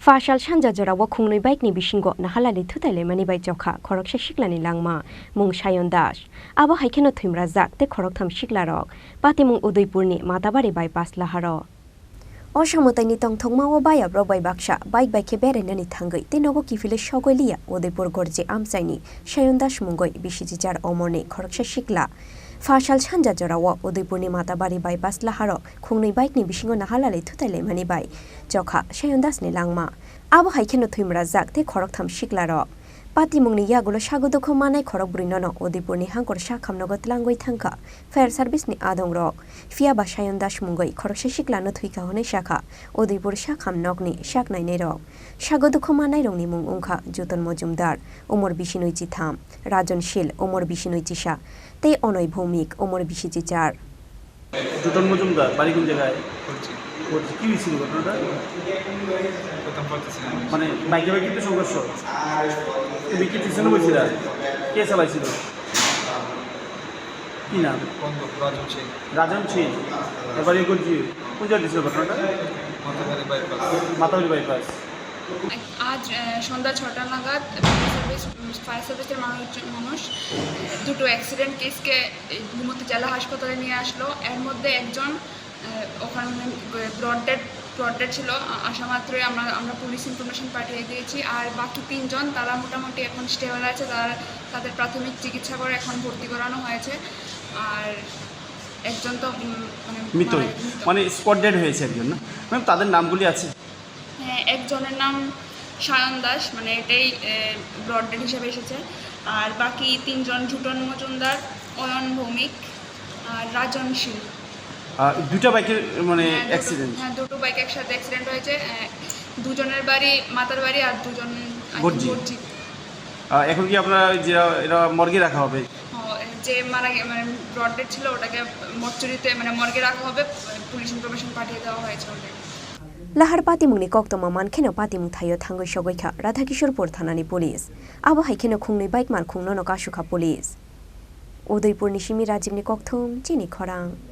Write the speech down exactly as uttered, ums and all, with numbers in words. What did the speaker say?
Pashal sanja jorao khungnwi bike ni bisingo nahalali thutai laimani bai chokha khoroksa siklani langma, mung Sayon Das. Abo hai kheno thwimrajak tei khoroktham siklarok patimung Udaipurni Matabari bypass laharo. O samwtaini tongthokmao bayabrok bai baksa bike bai khe berainani thangwi tei nogo kiphilwi sogwi liya Udaipur Gorje amchaini Sayon Das mungwi bisi chichar omorni khoroksa sikla. Pashal sanja jorao Udaipurni Matabari bypass laharo khungnwi bike ni bisingo nahalali thutai laimani bai chokha Sayon Das ni langma. Abo hai kheno thwimrajak tei khoroktham siklarok. Patimungni yagulo sago dukho manai khorok brwi nono Udaipurni hangkor sakham nogo tlangwi thangkha fire service ni adongrok. Phiya ba Sayon Das mungwi khoroksa siklano thwikha hwnwi sakha Udaipur sakham nokni sak nainairok. Sago dukho manairokni mung wngkha Juton Mojumdar, umor bisinwi chitham, Rajon Sil, umor bisinwi chisa, tei Onoi Bhowmik, umor bisi chichar. জুটন মজুমদার, বাড়ি কোন জায়গায়? করছি। করছি। কি হয়েছিল ঘটনাটা? প্রথম পারতেছি না। মানে, বাইকে বাইকে তো সংঘর্ষ? তুমি কি পিছনে বসছিলা? কে চালাইছিল? কি নাম? বন্ধু, রাজন সিং। রাজন সিং। এবারে করছি। কোন জায়গায় দিছিল ঘটনাটা? মাতাবাড়ি বাইপাস। মাতাবাড়ি বাইপাস। আজ, আহ, সন্ধ্যা ছটা নাগাদ ফায়ার সার্ভিস, উম, ফায়ার সার্ভিসের মানুষ, মানুষ, আহ, দুটো অ্যাক্সিডেন্ট কেসকে এই ঘুমতি জেলা হাসপাতালে নিয়ে আসলো। এর মধ্যে একজন, আহ, ওখানে ব্রড ডেড, ব্রড ডেড ছিল। আ-, আসা মাত্রই আমরা, আমরা পুলিশ ইনফরমেশন পাঠিয়ে দিয়েছি। আর বাকি তিনজন, তারা মোটামুটি এখন স্টেবল আছে। তারা, তাদের প্রাথমিক চিকিৎসা করে এখন ভর্তি করানো হয়েছে। আর একজন তো, উম, মানে, মৃত মারা হয়ে-, গেছে, মৃত। মানে, স্পট ডেড হয়েছে একজন, না? ম্যাম, তাদের নামগুলি আছে? হ্যাঁ, একজনের নাম সায়ন দাস, মানে, এটাই, এ, ব্রড ডেড হিসেবে এসেছে। আর বাকি তিনজন, জুটন মজুমদার, অয়ন ভৌমিক আর রাজন সিং। আহ, দুইটা বাইকের, মানে, হ্যাঁ, দুটো, অ্যাক্সিডেন্ট? হ্যাঁ, দুটো বাইক একসাথে অ্যাক্সিডেন্ট হয়েছে। এ, দুজনের বাড়ি মাতার বাড়ি আর দুজন, I think, গর্জি। গর্জি। আহ, এখন কি আপনারা যে এরা মর্গে রাখা হবে? ও, যে মারা গে-, মানে, ব্রড ডেড ছিল, ওটাকে মর্চুরিতে, মানে, মর্গে রাখা হবে, পুলিশ ইনফরমেশন পাঠিয়ে দেওয়া হয়েছে already. Lahar patimungni koktwma mankheno patimung thaio thangwi sogwi kha Radhakishorpur thanani police. Abo hai kheno khungnwi bike malkhung nono kasukha police. Udaipurni simi Rajibni kokthum chini khorang.